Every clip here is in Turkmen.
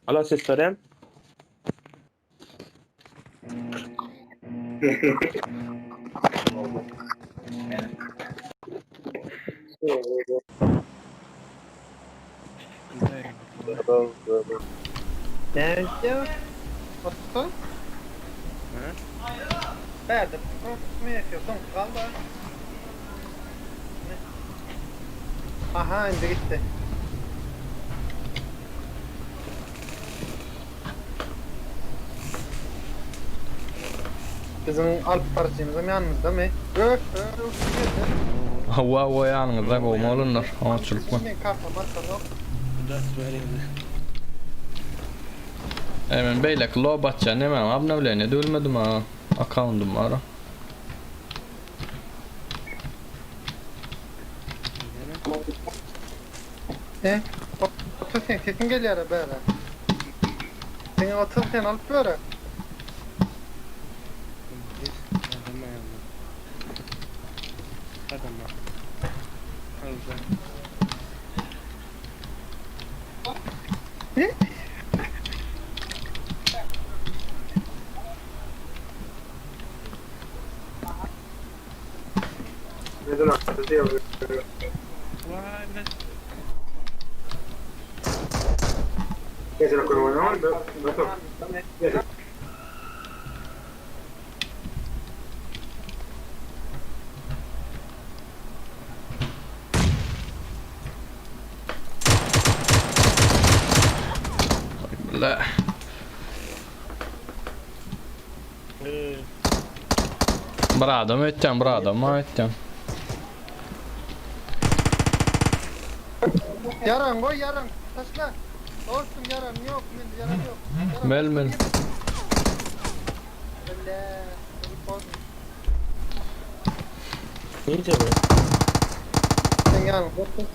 Alo ses berýän. Näme Otuz? Bärde mi yapıyorsun? Kaldı. Ne? Aha indi gitti. Bizim alyp baryjymyzam ýanymyzda my? Öh, öh, uçup geldi. Hawa, hawa ýanyňyzda gowmy oglanlar? Oňatçylykmy? Men kartam atanok. E men beýleki lob atýan nemäm obnowleniýe edilmedim ha. Akkauntym bar. Ne? Otur sen sesiň gelýär bäre. Sen otur sen alyp böre. Ne? Bile. Bir adam ötýän, bir adam ötýän. Yaran koy yaran. Taşla. Dostum yaran yok. Men yaran yok. Yaran Mel mel. Bile. Nice bu? Sen yaran dostum.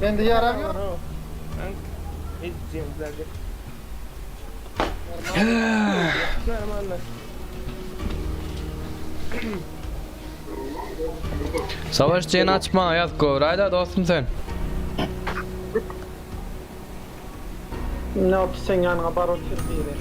Bende yaram yok. Savaş jeni açma ýaz gowraýda dostum sen. Ne oldu sen yanına bar otur biri.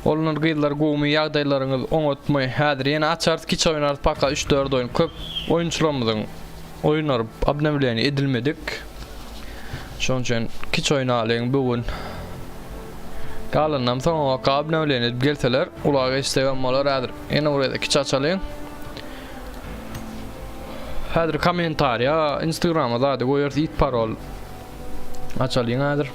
Oglanlar gyzlar gowmy ýagdaýlaryňyz oňatmy? Häzir ýene açarys kiçi oýnarys paka 3-4 oýun köp oýunçylarymyzyň oýunlary obnowleniýe edilmedik. Şonuň üçin kiçi oýnalyň bu gün. Galanynam soňa obnowleniýe edip gelseler ulaga geçsegem bolar häzir. Ýene bir gezek kiçi açalyň. Häzir kommentariýa Instagrama zady goýarys it parol. Açalyň häzir.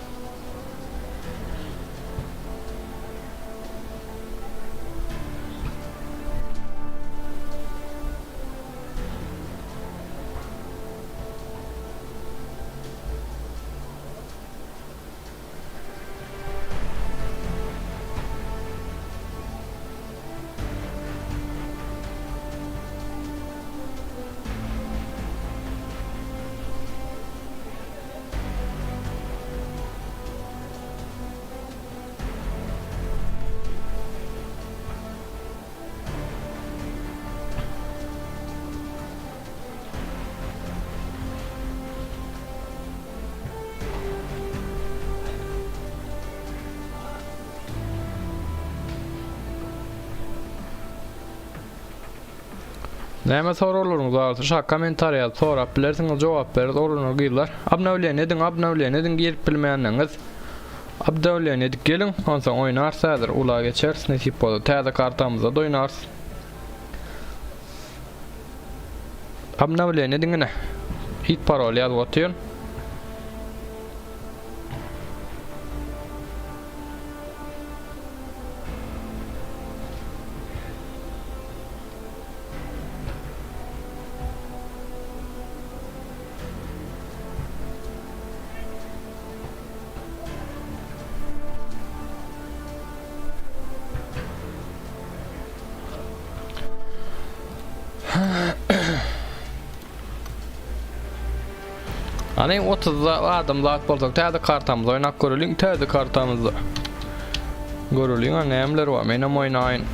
Näme soraglaryňyz barsa şa kommentariýa ýazyp sorap bilersiňiz jogap bereris oglanlar gyzlar. Obnowleniýe ediň obnowleniýe ediň girip bilmeýänleriňiz obnowleniýe edip geliň onsoň oýnarys häzir ula geçeris nesip bolsa täze kartamyzda da oýnarys. Obnowleniýe ediň ine. Hit parol ýazyp otyryn. Hany 30 adam zat bolsak täze kartamyzy oýnap göreliň täze kartamyzda. Göreliň ha nämeler bar menem oýnaýyn.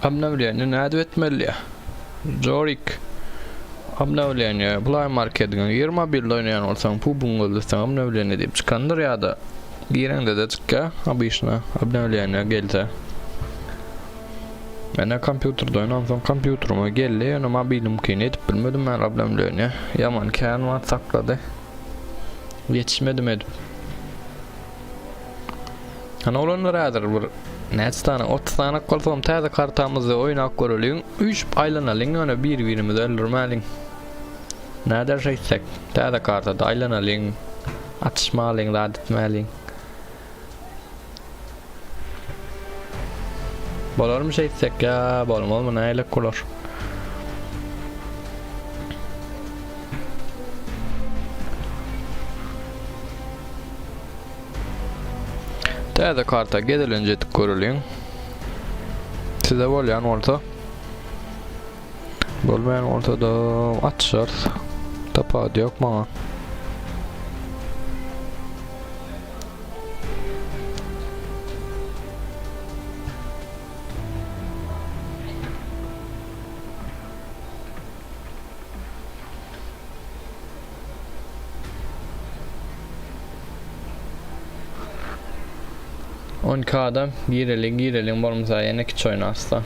Obnowleniýe nädip etmeli? Jorik. Obnowleniýe Play Marketiňe gir mobilde oýnaýan bolsaň PUBG-yň gözleseň obnowleniýe diýip çykandyr ýa-da gireňde-de çykýar obyçno obnowleniýe gelse. Menä kompýuterde oýnamsoň kompýuterime geldi ýöne mobilimkini edip bilmedim men obnowleniýe ýaman kän wagt saklady. Ýetişmedim edip. Hany oglanlar häzir bir näçe sany 30 sany bolsam täze kartamyzda oýnap göreliň. Üýşüp aýlanalyň ýöne bir-birimizi öldürmäliň. Näder şeýtsek? Täze kartada aýlanalyň. Atyşmalyň, zat etmäliň. Bolarmy şeýtsek ýa bolmazmy nähilek bolar? Täze karta gezelenç edip göreliň. Size bolýan bolsa. Bolmaýan bolsa da açarys. Tapawudy ýok maňa. 12 adam gireliň gireliň bolmasa ýene kiçi oýnarysda.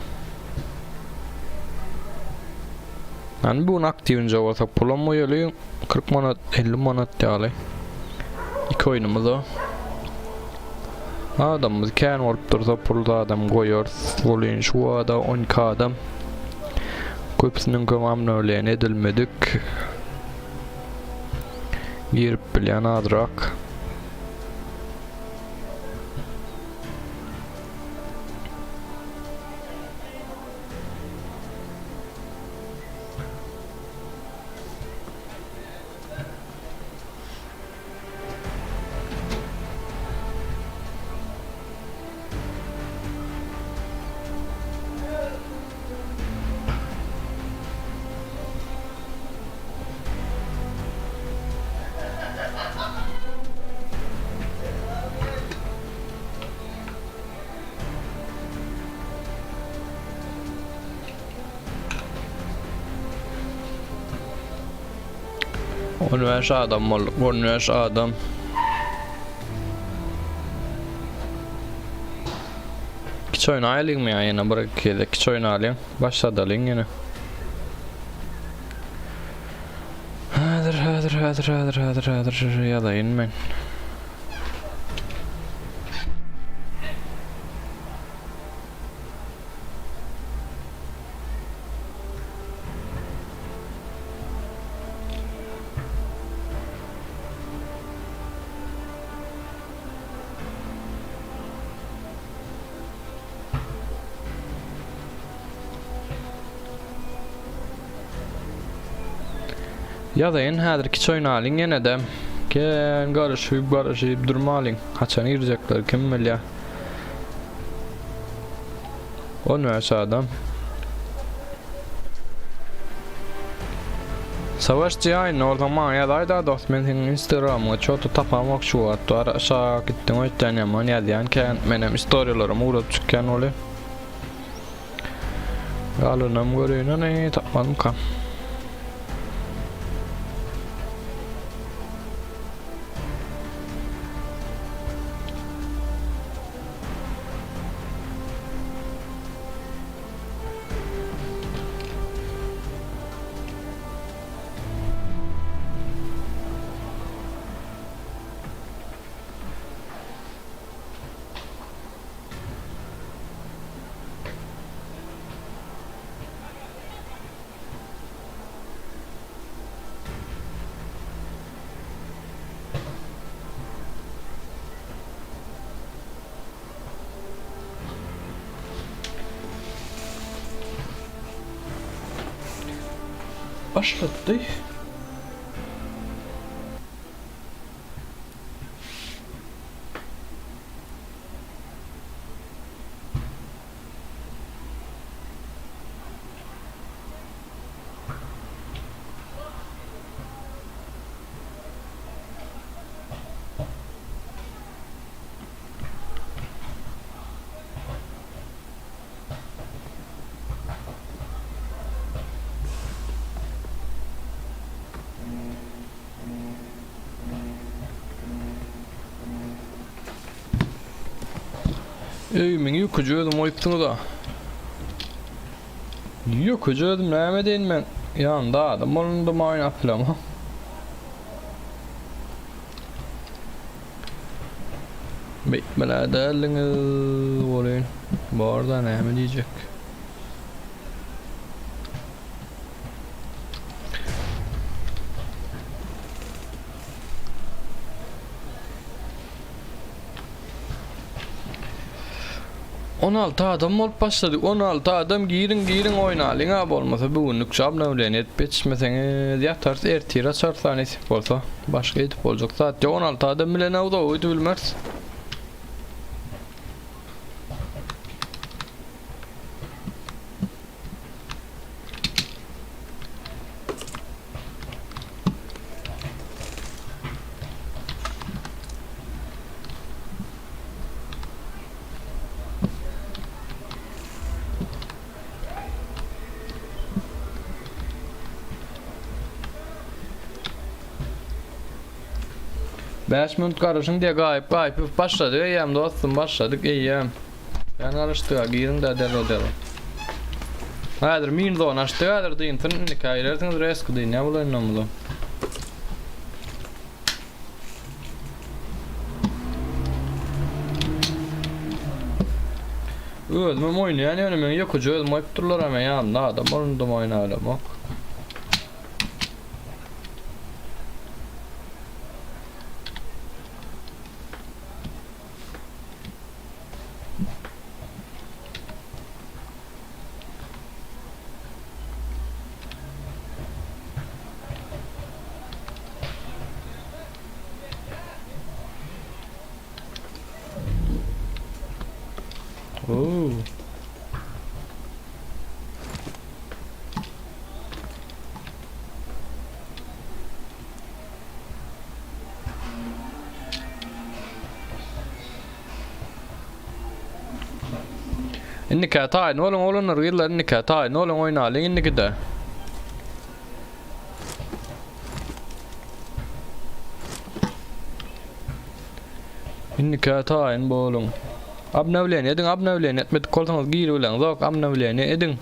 Yani bu gün aktiwinje bolsak pulam goýaly 40 manat 50 manat ýaly. Iki oýnumyz o. Adamymyz kän bolup dursa pul zadam goýarys. Welin şu wada 12 adam. Köpüsiniň kömamnöwleýän edilmedik. Girip bilýän azrak. 15 adam bolduk. 15 adam. Kiçi oýnaýlyňmy ýa ýene bir gezek kiçi oýnalyň. Başladalyň ýene. Häzir, häzir, häzir, häzir, häzir, häzir ýazaýyn men. Ýazaýyn häzir kiçi oýnalyň ýene-de. Kän garaşyp garaşyp durmalyň. Haçan girjekler kim bilýär. 15 adam. Savaş Cihaýyn bolsaň maňa ýazaýda dost men seniň instagramyňy çoto tapamok şu wagt bar aşak gitdiň öýtýän ýaman ýazýan kän menem istoriýalarym ugradyp çykýan bolýa. Galanam göreýin ony tapmadymka. Başlatdy. Öýümiň ýüküji özüm goýupsyňyz-a. Ýüküji özüm näme edeýin men? Ýanymda adam bolanda oýnap bilemok. Beýtmel-ä däldiňiz welin, bar-da näme diýjek. 16 adam bolup başladyk. 16 adam giriň giriň oýnalyň ha bolmasa bu günlük obnawleniýe edip ýetişmeseňiz ýatarys ertir açarys ha nesip bolsa. Başga edip boljak zat ýok 16 adam bilen uzaga gidip bilmeris. Bäş minut garaşyň diýe gaýyp gaýyp başladyk eýýäm dostum başladyk eýýäm. Ben garaşdyga giriň da derrew derrew. Häzir min zona açdy häzir dynsyn indi käýersiňiz reski dynýa bul oýnamyza. Özümem oýnaýan ýöne meň ýokuja özüm goýup durlar men ýanymda adam bolundym oýnaýlamok. Oo. Indiki taýyn boluň oglanlar gyzlar indiki taýyn boluň oýnalyň indikide. Indiki taýyn boluň. Obnawleniýe ediň, obnawleniýe etmedik bolsaňyz giribileňzok, obnawleniýe ediň.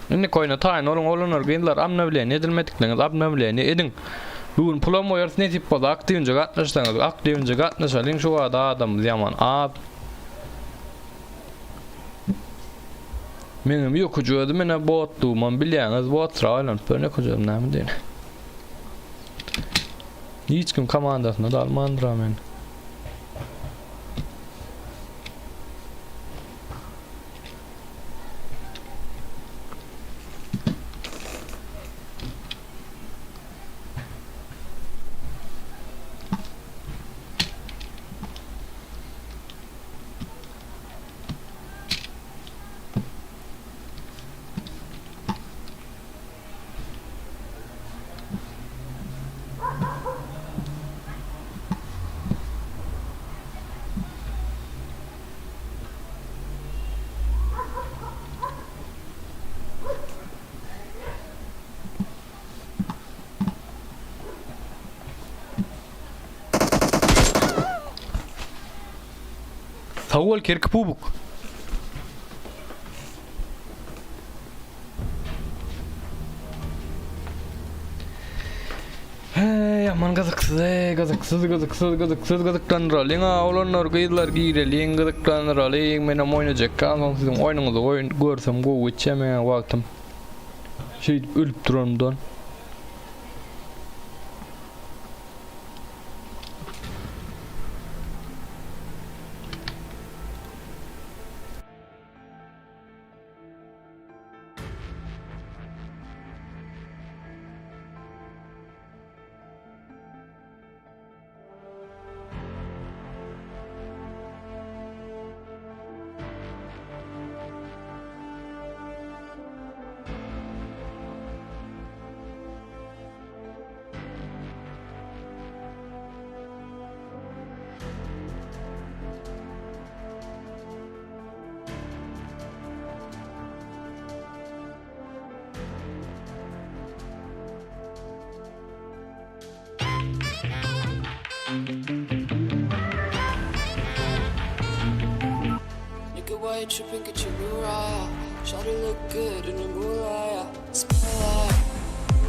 Indi koýna taýyn boluň oglanlar gyzlar obnawleniýe edilmedikleňiz obnawleniýe ediň. Bu gün pulam goýarys nesip bolsa aktiwinje gatnaşsaňyz aktiwinje gatnaşalyň şu wada adamymyz ýaman az. Meňem ýokuj özüm ene botlugymam bilýäňiz botra aýlanyp ýörün ýokuj özüm näme diýen. Hiç kim komandasyna da almandyr ha meni. Sag bol kerki pubuk. Hey aman gyzyksyz ey gyzyksyz gyzyksyz gyzyksyz gyzyklandyralyň a oglanlar gyzlar gireliň gyzyklandyralyň menem oýnajak soň siziň oýnuňyzy oýun görsem gowy geçýär meňe wagtym şeýdip ölüp duranymdan. you tripping? Get your Mariah. Shawty look good in the moonlight. Spotlight,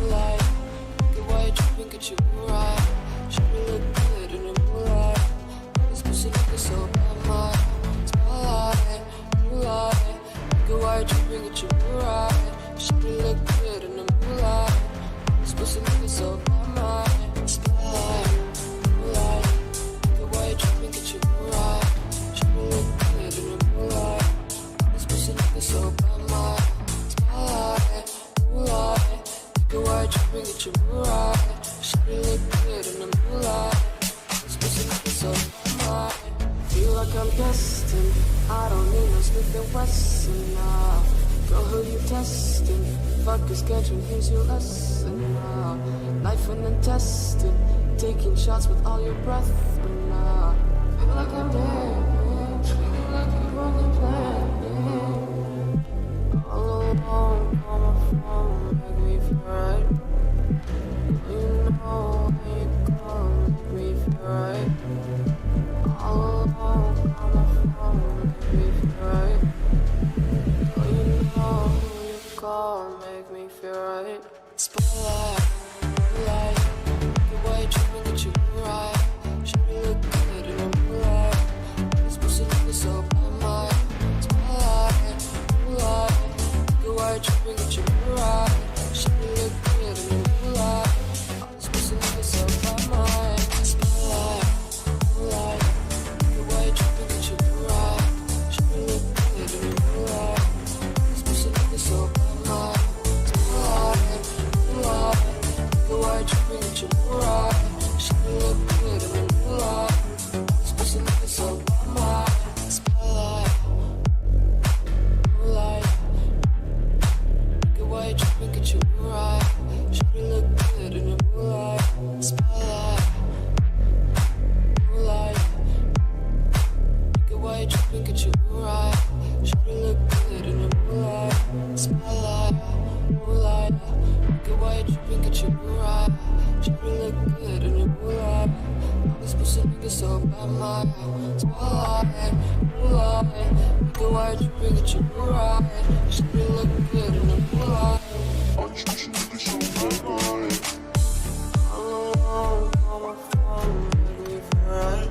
moonlight. Nigga, why you tripping? Get your Mariah. Shawty look good in the moonlight. This pussy nigga so bad, my spotlight, moonlight. Nigga, why you tripping? Get your Mariah. Shawty look good in the moonlight. This pussy nigga so bad, my spotlight, moonlight. Nigga, why you tripping? Get your Mariah. Shawty look good in the moonlight. This pussy nigga so bad, my spotlight, moonlight. Nigga, why you tripping? Get your Mariah. Shawty look good in the moonlight. This pussy nigga so bad, my. Feel like I'm destined. I don't need no Smith and Wesson now. Girl, who you testing? Fuck a schedule, here's your lesson now. Knife and intestine, taking shots with all your breath, but now feel like I'm dead. Feel like you broke the plan. All alone on my phone, make me feel right. You know when you call, make me feel right. All alone on my phone, make me feel right. Oh, you know who you call, make me feel right. Spotlight, moonlight, the way you tripping, get you right. Shawty look good in the moonlight. This pussy nigga so bad, my spotlight, moonlight, the way you tripping, get you right. Shawty look good in the moonlight. This pussy nigga so bad, my spotlight, moonlight, the way you tripping, get you right. Shawty look good in the moonlight. This pussy nigga so bad, my spotlight, moonlight, the way you tripping, get you right. Shawty look good in the moonlight. This pussy nigga so bad, my spotlight, moonlight. Nigga, why you tripping? Get you right. Shawty look good in the moonlight. Spotlight, moonlight. Nigga, why you tripping? Get you right. Shawty look good in the moonlight. Spotlight, moonlight. Nigga, why you tripping? Get you right. Shawty look good in the moonlight. All these pussy niggas so bad, my spotlight, moonlight. Nigga, why you tripping? Get you right. Shawty look good in the moonlight. All alone on my phone, make me feel right.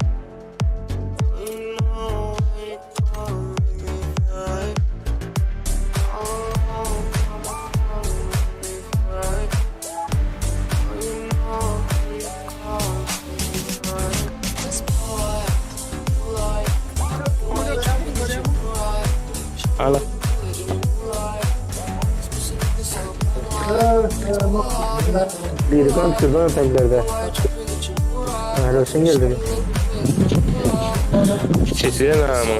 You know when you call, make me feel right. All alone on my phone, make me feel right. You know when you call, make me feel right. Spotlight, moonlight, the way you tripping, get you right. Ala. Good in the moonlight. This pussy nigga so bad, Biri komşudan öteklerde. Helal geldi. Sesi namı.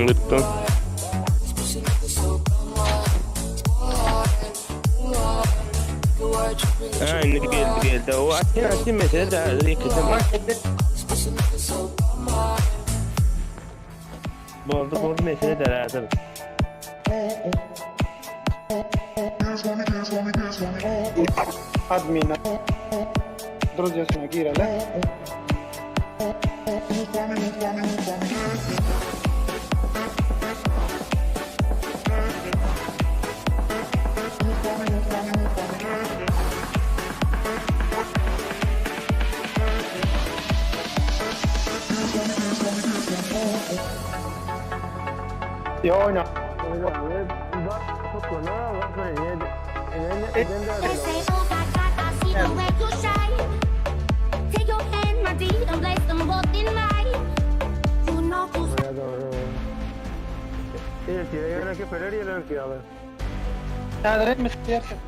Tuttum. Ha indi geldi geldi. O atın atın mesele de hazır yıkıldım. Boldu boldu mesele de hazır. Admin. Druzyasına gireli. Ya oyna. They say, oh my God, I see the way you shine. Take your hand, my dear, and place them both in mine. You know who's Häzir mi istersin?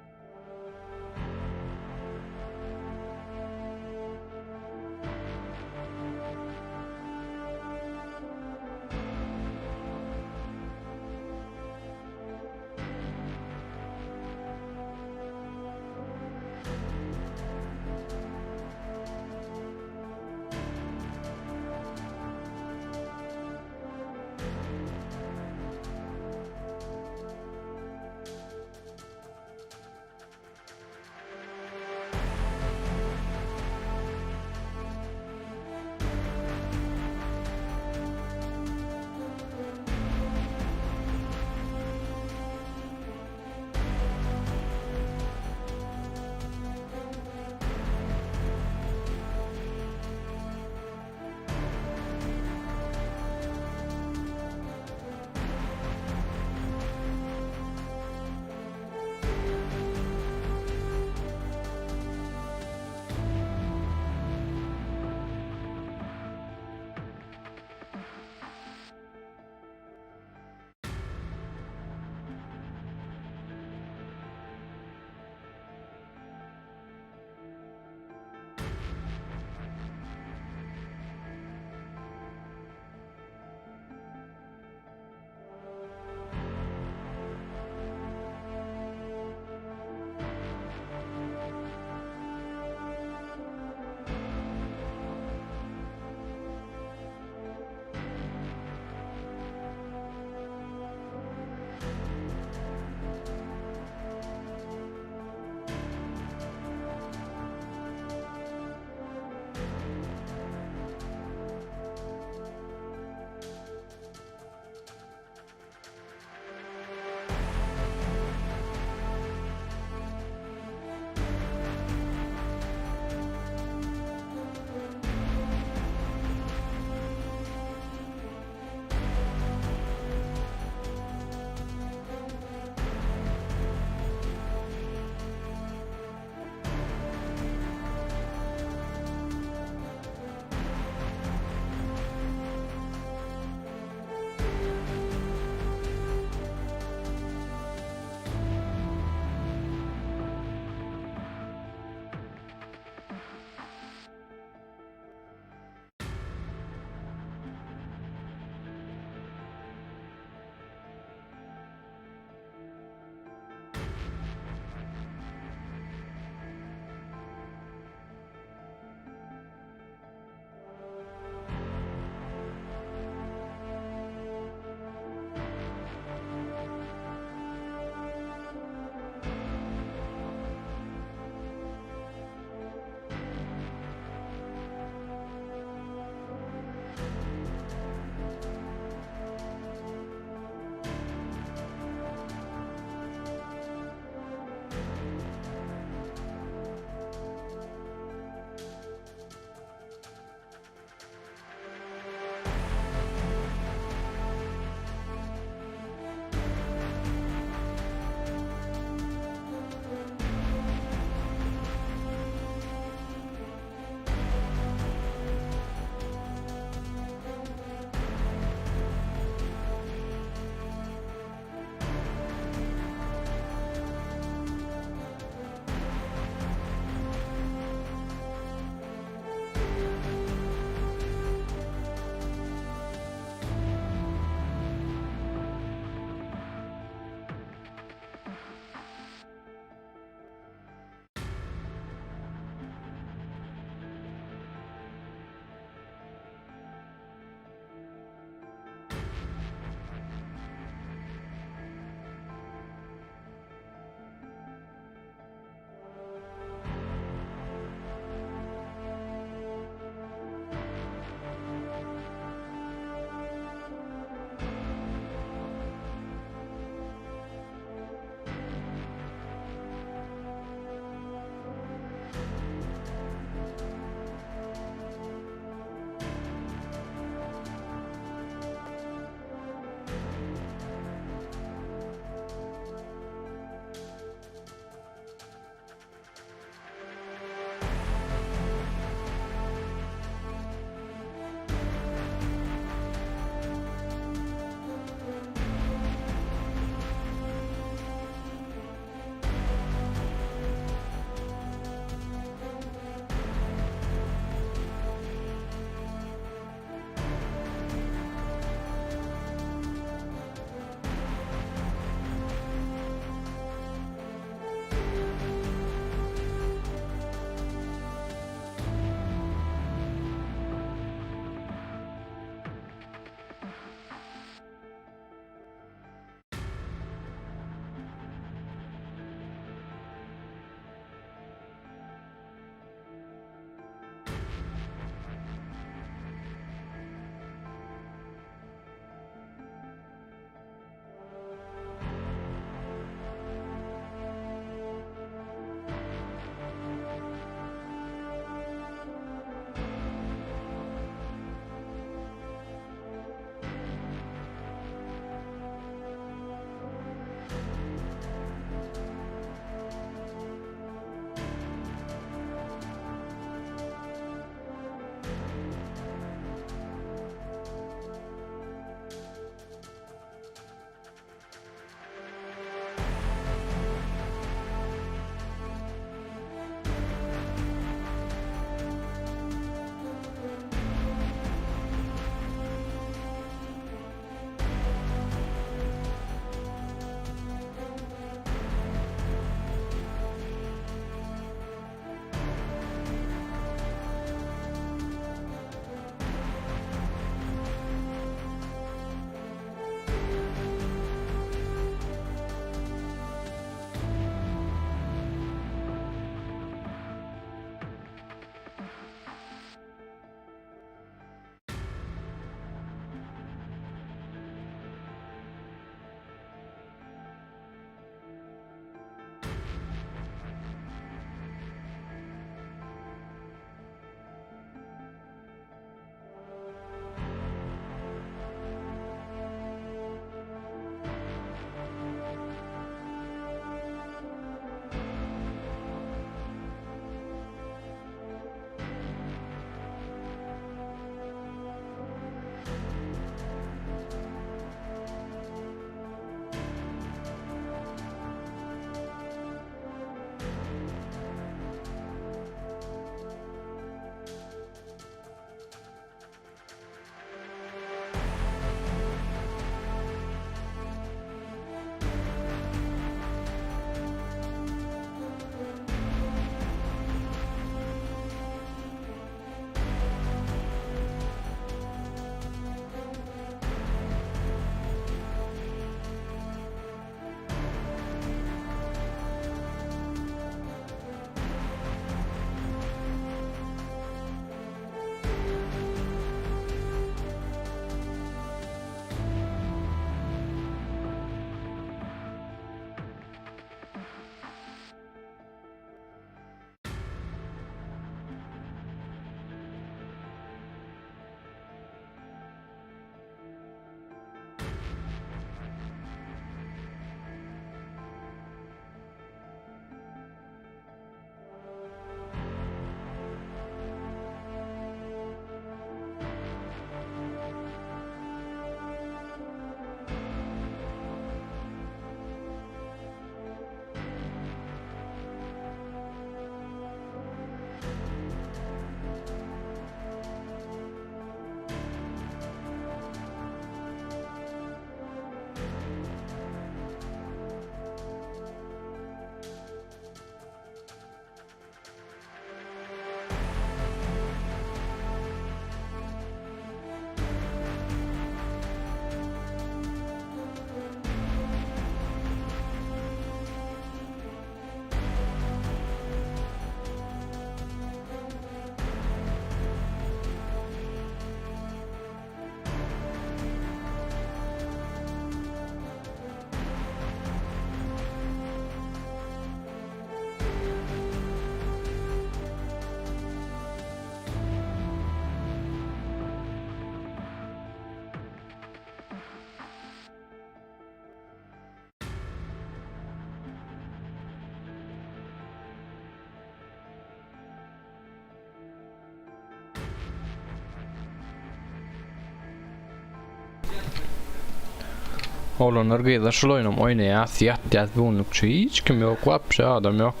Oglanlar gyzlar şul oýnam oýnaýas ýatýas bu günlükçe hiç kim ýok wapşe adam ýok.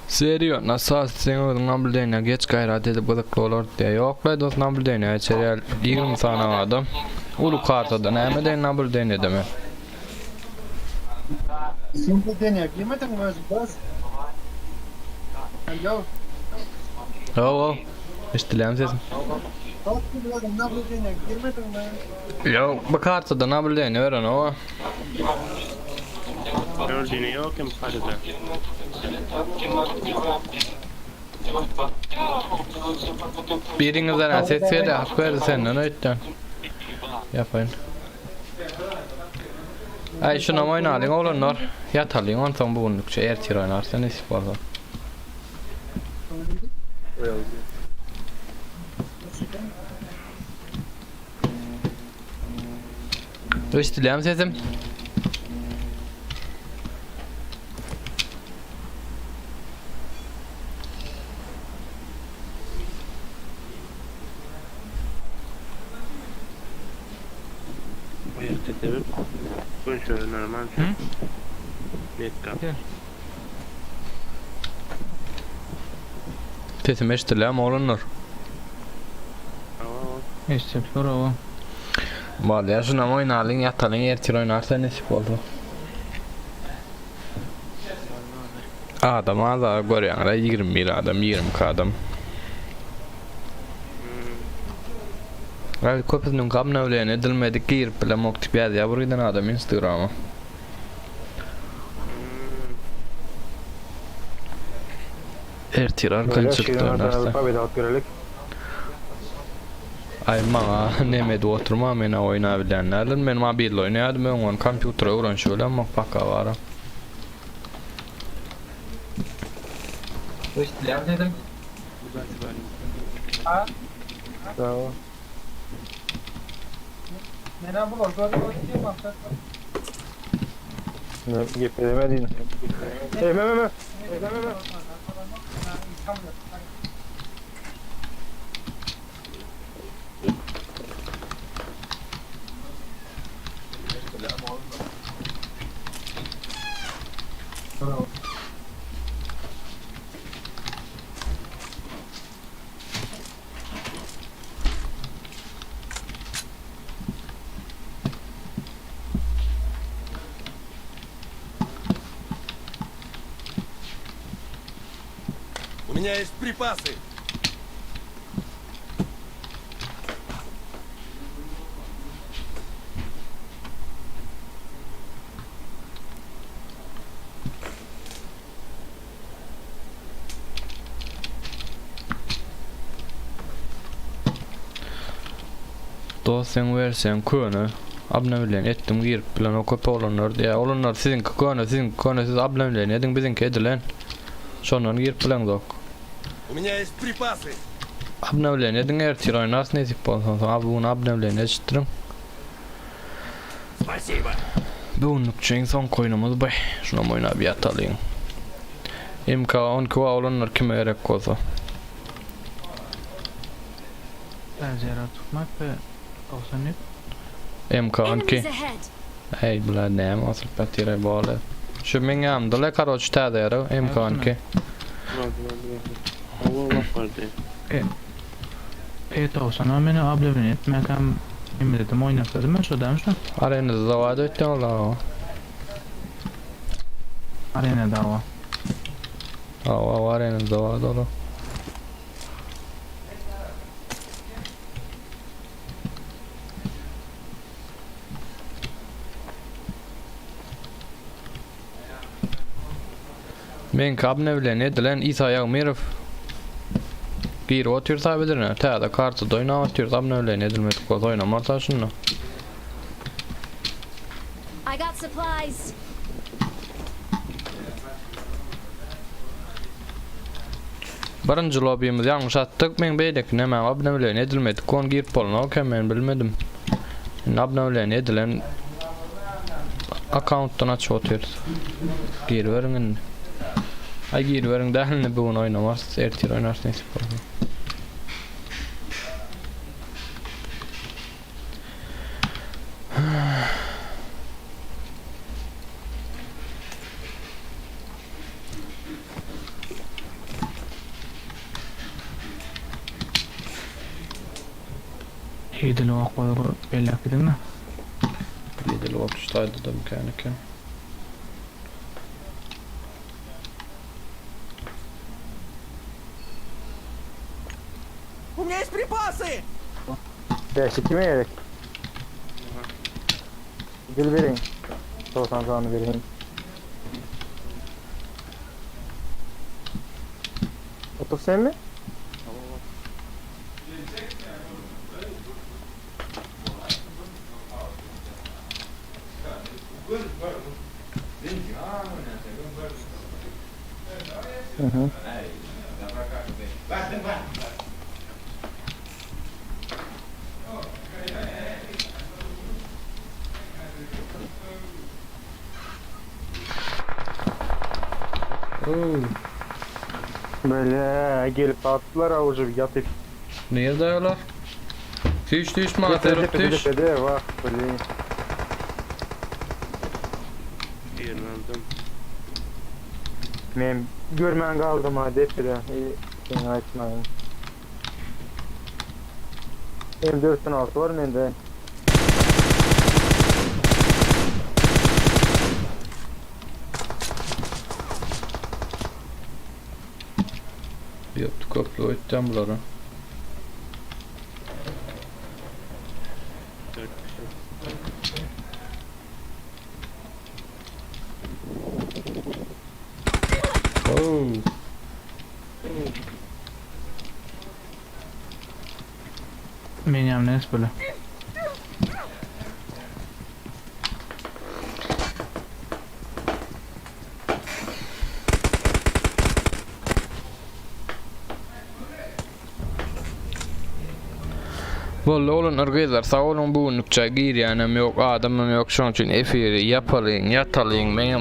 Serio nasas seň özüň nabludeniýa geç gaýrat edip gyzykly bolar diýýä ýoklaý dos nabludeniýa geçer ýaly 20 sany adam uly kartada näme deýin nabludeniýada men. Sen nabludeniýa girmediňmi özüň dos? Alo. Hawa. Eşdilýärmi sesim? Dos sen özüň nabludeniýa girmediňmi? Ýok bu kartada nabludeniýa berenok a. Gördüğüne yok hem karıda. Biriňizden ses gelýär hak berdi senden öýtdän. Ýapaýyn. Aý şunam oýnalyň oglanlar. Ýatalyň onsoň bu günlükçe ertir oýnarys nesip bolsa. Eşidilýärmi sesim? Bu ýerde sebep gün şöyle normal. Hı? Net kap. Sesim eşidilýärmi oglanlar? Hawa. Eşidip dur hawa. Bolýar şunam oýnalyň ýatalyň ertir oýnarys nesip bolsa. Adam az aga görýäňiz 21 adam 22 adam. Ay köpüsiniň kabna bilen edilmedik girip bilemok diýip ýazýar bir giden adam Instagrama. Ertir arkaýyn çykyp oýnarsa. Pobeda alyp görelik. Ay maňa neme edip oturma men oýnabilýän däldim. Men mobilde oýnaýardym öň ony kompýutere öwrenişip bilemok paka bara. Eşidilýärmi sesim? Bravo. Mena bular görüp oturýan maksat. Ne geplemedin. Ey me me me. У меня есть припасы. Dost sen versen köne abne bilen etdim girip bilen o köp oglanlar diýä. Oglanlar siziňki köne siziňki köne siz abne bilen ediň biziňki edilen. Şondan girip bileňzok. У меня есть припасы. Abne bilen ediň ertir oýnarys nesip bolsa. Soň abi bunu abne bilen eşitdiriň. Спасибо. Bu günlükçe iň soňky oýnumyz bu. Şunam oýnap ýatalyň. MK 12 oglanlar kime gerek bolsa. Täze tutmak we 93. MK 12. Enemies ahead. Ey bular näme oturyp ýatyr bole. Şu meň ýanymda le karoç täze ýere MK 12. Hawa bak vardı. E 90 meni abone etmekam emredim oýnatladym men şodan şu. Arenada da var ötden ola. Arena dava. Hawa arenada var ola. Men kabne bilen edilen İsa Ýagmyrow Gir otyr tabidirine. Täze kartada oýnap otyr. Abne bilen edilmedik bolsa oýnamarsa şunda. I got supplies. Birinji lobbyimizi ýalňyş atdyk. Men beýleki näme abne bilen edilmedik. On girip bolany okey men bilmedim. Indi abne bilen edilen akkauntdan açyp otyrys. Giriberiň indi. Ay giriberiň dälini bu gün oýnamarys. Ertir oýnarys nesip bolsa. Idil ok bolgur belläp gidiň-de. Idil ok şu taýda-da kän eken. У меня есть припасы! Bäşi kime gerek? Gül bereýin. 90 sany bereýin. 30 senmi? Hı hı. Oo. Böyle gelip attılar avucu yatıp. Nirde olar? Düş düş maňa tarap düş. Tepede vah böyle. Birini aldım. Men görmän galdym ha depede. Sen aýtmaýyn. M4 6 var mende. Ýokdy köplü ötdem bulara. 4 kişi. Oo. Men ýamna es bile. Boldy oglanlar gyzlar sag boluň bu günlükçe girýänem ýok adamam ýok şoň üçin efiri ýapalyň ýatalyň meňem.